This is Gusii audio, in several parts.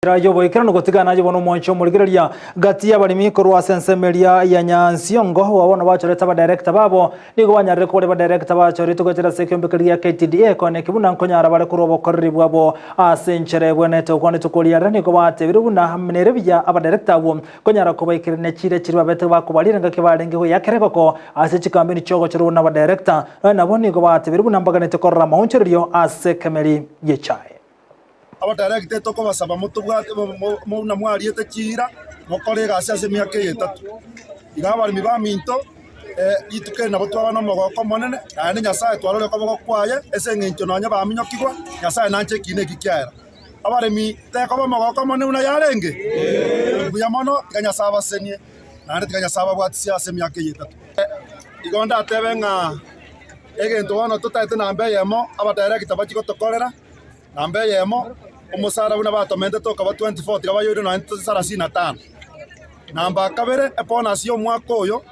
Enchera y'oboikeranu gotigana aye bono omwanche omorigereria gati y'abaremi korwa ase ensemo eria ya Nyansiongo abwo bono bachorete abadirector babo nigo banyarire koboria abadirector bachoretwe goetera ase ekeombe keria gia KTDA koeneki buna nkonyara bare korwa obokoreri bwabo ase enchera ebwenerete gokwanetwe koria ere nigo batebire buna nere buya abadirector abwo konyara kobaikerania chiira chiria babete bakobarira engaki barenge goyakera egoko ase chikambeni chiogochorwa buna abadirector nonya nabo nigo batebire buna mbaganete korora amaonchorerio ase ekemeri gi'echae. Abadirector tokobasaba motobwate buna mwariete chiira, mokore egasi ase emiaka eye etato. Iga abaremi baminto, rituko eri nabo twaba nomogoko omonene, naende Nyasae twarorire okoboko kwaye ase eng'encho nonya baminyokigwa, Nyasae nanche ekiina eki kiaera. Abaremi tekoba omogoko omonene buna yarenge? Mbuya mono, tiga Nyasae abasenie, naende tiga Nyasae ababwatisie ase emiaka eye etato. Igo ndatebe ng'a egento bono totaete namba eyemo, abadirector bachie gotokorera. Namba eyemo, omosara buna batomentete okaba 24 tiga bayoire nonya 35. Namba kabere, ebonus y'omwaka oyo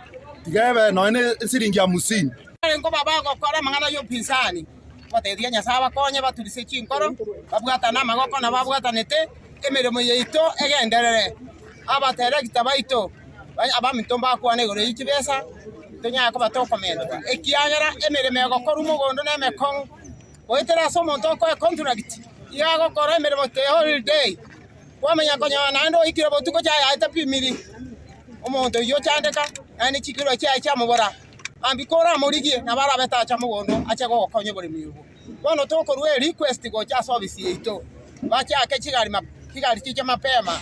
tiga ebe nonya ne esiringi hamsini. Nkoba bagokora amang'ana y'obopinzani, bateebie Nyasae abakonye baturise chinkoro, babwatane amagoko na babwatanete, emeremo yaito egenderere. Abateregita baito, abaminto mbakwane igoro ye chibesa, tonyare koba tokomentwa, ekiagera emeremo egokorwa mogondo nemekong'u. Goetera ase omonto okoa econtract, iga agokora emeremo the whole day, kwamanya konyora naende oikire botuko chiayaete pimiri, omonto oyio ochandeka naende chikiro chiaye chiamobora, mambia koramorigie nabo arabe tacha mogondo ache gogokonya oboremi obwo. Bono tokorua erequest gocha ase ofisi yaito, bachake chigari map chigari chiche mapema,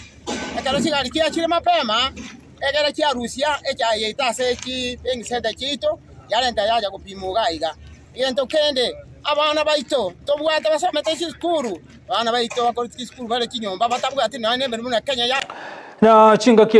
ekero chigari chiachire mapema, ekere chiarusia echae yaito ase chi center chiaito, yarenta yacha gopimwa iga iga. Egento kende, abana baito ntobwate basomete chisukuru, abana baito bakorete chisukuru bare chinyomba batabwati nonya nemeremo buna Kenya ya. Na chingaki.